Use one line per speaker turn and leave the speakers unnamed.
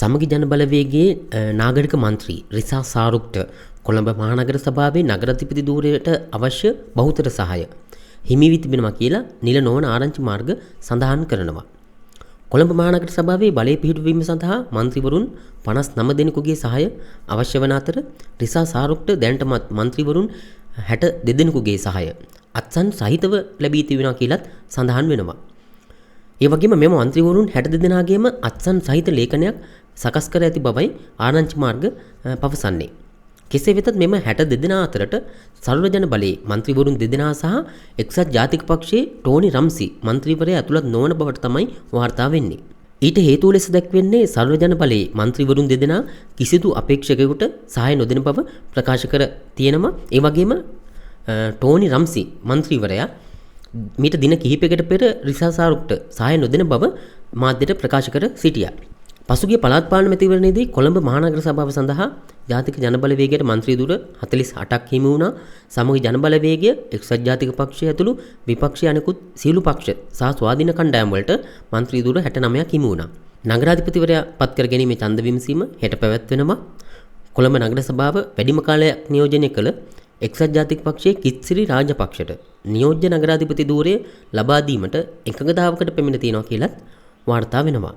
සමගි ජන බලවේගයේ නාගරික මන්ත්‍රී රිසා සාරුක්ට කොළඹ මහනගර සභාවේ නගරාධිපති ධූරයට අවශ්‍ය බහුතර සහාය හිමි වී තිබෙනවා කියලා නිල නොවන ආරංචි මාර්ග සඳහන් කරනවා. කොළඹ මහනගර සභාවේ බලය පිහිටුවීම සඳහා මන්ත්‍රීවරුන් 59 දෙනෙකුගේ සහාය අවශ්‍ය වන අතර රිසා සාරුක්ට දැනටමත් මන්ත්‍රීවරුන් 62 දෙනෙකුගේ සහාය අත්සන් සහිතව ලැබී තිබෙනවා කියලත් සඳහන් වෙනවා. ඒ වගේම මෙම මන්ත්‍රීවරුන් 62 දෙනාගේම අත්සන් සහිත ලේඛනයක් සකස් කර ඇති බවයි ආරංචි මාර්ග පවසන්නේ. කෙසේ වෙතත් මෙම 62 දෙනා අතරට සර්වජන බලයේ මන්ත්‍රීවරුන් දෙදෙනා සහ එක්සත් ජාතික පක්ෂයේ ටෝනි රම්සි මන්ත්‍රීවරයා ඇතුළත් නොවන බවට තමයි වාර්තා වෙන්නේ. ඊට හේතුව ලෙස දැක්වෙන්නේ සර්වජන බලයේ මන්ත්‍රීවරුන් දෙදෙනා කිසිදු අපේක්ෂකයෙකුට සහාය නොදෙන බව ප්‍රකාශ කර තියෙනවා. ඒ වගේම ටෝනි රම්සි මන්ත්‍රීවරයා මීට දින කිහිපයකට පෙර රිසා සාරුක්ට සහාය නොදෙන බව මාධ්‍යට ප්‍රකාශ කර සිටියා. පසුගිය පළාත් පාලන මැතිවරණයේදී කොළඹ මහනගර සභාව සඳහා ජාතික ජනබලවේගයට මන්ත්‍රී ධුර 48ක් හිමි වුණා. සමගි ජනබලවේගය, එක්සත් ජාතික පක්ෂය ඇතුළු විපක්ෂයේ අනෙකුත් සියලු පක්ෂ සහ ස්වාධීන කණ්ඩායම් වලට මන්ත්‍රී ධුර 69ක් හිමි වුණා. නගරාධිපතිවරයා පත් කර ගැනීමේ ඡන්ද විමසීම හෙට පැවැත්වෙනවා. කොළඹ නගර සභාව වැඩිම කාලයක් නියෝජනය කළ එක්සත් ජාතික පක්ෂයේ කිත්සිරි රාජපක්ෂට නියෝජ්‍ය නගරාධිපති ධූරය ලබා දීමට එකඟතාවකට පැමිණ තියෙනවා කියලත් වාර්තා වෙනවා.